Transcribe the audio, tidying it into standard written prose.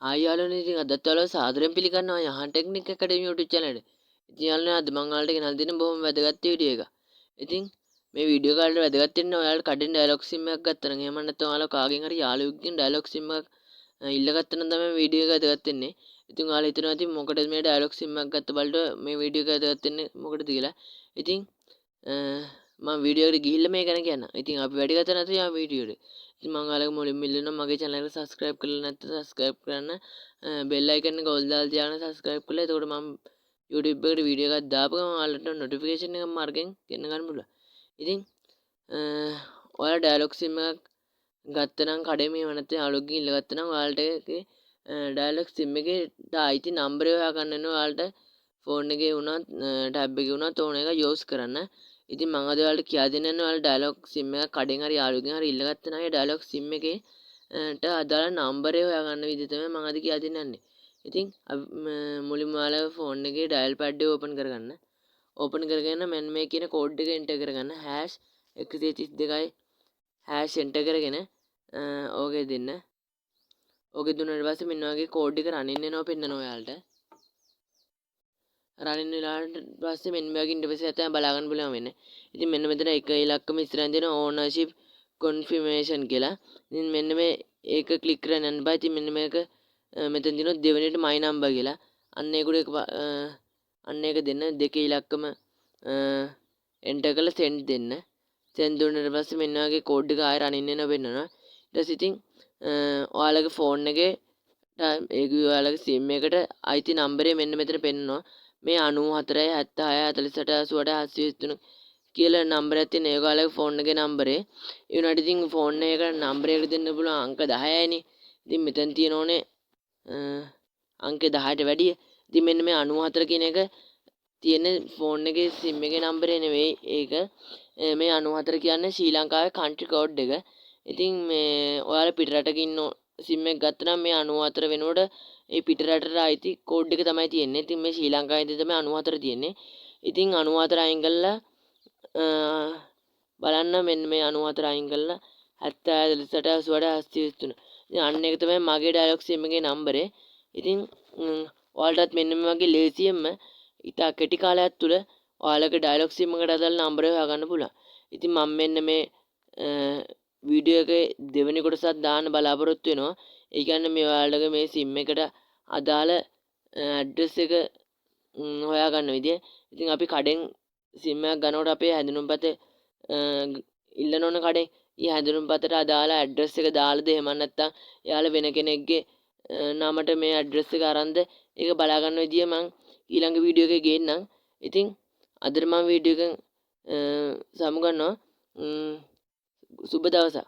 Hi යාළුවනේ, ඉතින් අදත් ඔයාලව සාදරයෙන් පිළිගන්නවා යහන් ටෙක්නික් ඇකඩමි YouTube channel එකට. ඉතින් යාළුවනේ, අද මම ඔයාලට ගෙනල්ලා දෙන බොහොම වැදගත් වීඩියෝ එකක්. ඉතින් මේ වීඩියෝ එක ඔයාලට වැදගත් වෙන්නේ ඔයාලට කඩෙන් ඩයලොග් සිම් එකක් ගත්තා නම්, එහෙම නැත්නම් ඔයාලා කාගෙන් හරි යාළුවෙක්ගෙන් ඩයලොග් සිම් එකක් ඉල්ලගත්තා නම් තමයි වීඩියෝ එක වැදගත් වෙන්නේ. ඉතින් ඔයාලා හිතනවා ඉතින් මොකටද මේ ඩයලොග් සිම් එකක් ගත්ත බලට මේ වීඩියෝ එක වැදගත් වෙන්නේ මොකටද කියලා. ඉතින් මම වීඩියෝ එකට ගිහිල්ලා මේ ගැන කියන්නම්. ඉතින් අපි වැඩි කතා නැතුව යමු වීඩියෝ එකට. ඉතින් මම ඔයාලගේ මුලින්ම ඉල්ලනවා, මගේ channel එක subscribe කරලා නැත්නම් subscribe කරන්න. බෙල් icon එක ඕල් දාලා තියාගෙන subscribe කරලා, එතකොට මම YouTube එකට වීඩියෝ එකක් දාපු ගමන් ඔයාලට නොටිෆිකේෂන් එකක් මාර්ගෙන් ගෙන්න ගන්න පුළුවන්. ඉතින් ඔයාලා ඩයලොග් සිම් එකක් ගත්තනම් කඩේම, එහෙම නැත්නම් යාළුවෙක්ගෙන් ඉල්ලගත්තා නම්, ඔයාලට ඒකේ ඩයලොග් සිම් එකේට අයිති නම්බරය හොයාගන්න වෙනවා. ඔයාලට ෆෝන් එකේ වුණත් ටැබ් එකේ වුණත් ඕන එක යූස් කරන්න. ඉතින් මම අද ඔයාලට කියා දෙන්න යන්නේ, ඔයාලා ඩයලොග් සිම් එකක් කඩෙන් හරි යාළුවෙක්ගෙන් හරි ඉල්ලගත්තා නම් ඒ ඩයලොග් සිම් එකේ ට අදාළ නම්බරය හොයාගන්න විදිහ තමයි මම අද කියා දෙන්න යන්නේ. ඉතින් මුලින්ම ඔයාලා ෆෝන් එකේ ඩයල් පැඩ් එක ඕපන් කරගන්න. ඕපන් කරගෙන මෙන්න මේ කියන කෝඩ් එක එන්ටර් කරගන්න. #132 හැෂ් එන්ටර් කරගෙන ඕකේ දෙන්න. ඕකේ දුන්නාට පස්සේ මෙන්න වගේ කෝඩ් එක රනින් වෙනවා පෙන්නනවා ඔයාලට. රනින් වෙලාට පස්සේ මෙන්න මේ වගේ ඉන්ටර්ෆේස් එකක් තමයි බලා ගන්න පුළුවන් වෙන්නේ. ඉතින් මෙන්න මෙතන එක ඉලක්කම ඉස්සරහින් තියෙන ඕනර්ෂිප් කොන්ෆර්මේෂන් කියලා. ඉතින් මෙන්න මේ ඒක ක්ලික් කරන්න යන්න බෑ. ඉතින් මෙන්න මේක මෙතන තියෙනවා දෙවෙනියට මයි නම්බර් කියලා. අන්න ඒකට එක අන්න ඒක දෙන්න. දෙකේ ඉලක්කම එන්ටර් කරලා සෙන්ඩ් දෙන්න. සෙන්ඩ් දුන්නාට පස්සේ මෙන්න වගේ කෝඩ් එක ආයෙ රනින් වෙනවා පෙන්නනවා. ඊට පස්සේ ඉතින් ඔයාලගේ ෆෝන් එකේ ඒක ඔයාලගේ සිම් එකට අයිති නම්බරය මෙන්න මෙතන පෙන්නනවා. මේ 94 76 48 88 723 කියලා නම්බරයක් තියෙන, ඒක ඔයාලගේ ෆෝන් එකේ නම්බරේ. ඒ වුණාට ඉතින් ෆෝන් එක නම්බරයකට දෙන්න පුළුවන් අංක 10යිනේ. ඉතින් මෙතන තියෙන ඕනේ අංක 10ට වැඩිය. ඉතින් මෙන්න මේ 94 කියන එක තියෙන ෆෝන් එකේ සිම් එකේ නම්බරේ නෙවෙයි ඒක. මේ 94 කියන්නේ ශ්‍රී ලංකාවේ කන්ට්‍රි කෝඩ් එක. ඉතින් මේ ඔයාලා පිට රටක ඉන්න සිම් එක ගත්තා නම් මේ 94 වෙනුවට ඒ පිට රටට අයිති කෝඩ් එක තමයි තියෙන්නේ. ඉතින් මේ ශ්‍රී ලංකාවේ ඉඳන් තමයි 94 තියෙන්නේ. ඉතින් 94 අයින් කරලා බලන්න, මෙන්න මේ 94 අයින් කරලා 70 48 88 723. ඉතින් අන්න ඒක තමයි මගේ ඩයලොග් සිම් එකේ නම්බරේ. ඉතින් ඔයාලටත් මෙන්න මේ වගේ ලේසියෙන්ම ඉතා කෙටි කාලයක් තුල ඔයාලගේ ඩයලොග් සිම් එකට අදාළ නම්බරය හොයාගන්න පුළුවන්. ඉතින් මම මෙන්න මේ වීඩියෝ එකේ දෙවෙනි කොටසත් දාන්න බලාපොරොත්තු වෙනවා. ඒ කියන්නේ මේ ඔයාලගේ මේ සිම් එකට අදාළ ඇඩ්‍රස් එක හොයාගන්න විදිය. ඉතින් අපි කඩෙන් සිම් එකක් ගන්නකොට අපේ හැඳුනුම්පත ඉල්ලන ඕන කඩෙන්. ඒ හැඳුනුම්පතට අදාළ ඇඩ්‍රස් එක දාලාද, එහෙම නැත්නම් එයාලා වෙන කෙනෙක්ගේ නමට මේ ඇඩ්‍රස් එක අරන්ද, ඒක බලා ගන්න විදිය මං ඊළඟ වීඩියෝ එකේ ගේන්නම්. ඉතින් අදට මම වීඩියෝ එකෙන් සමුගන්නවා. සුබ දවසක්.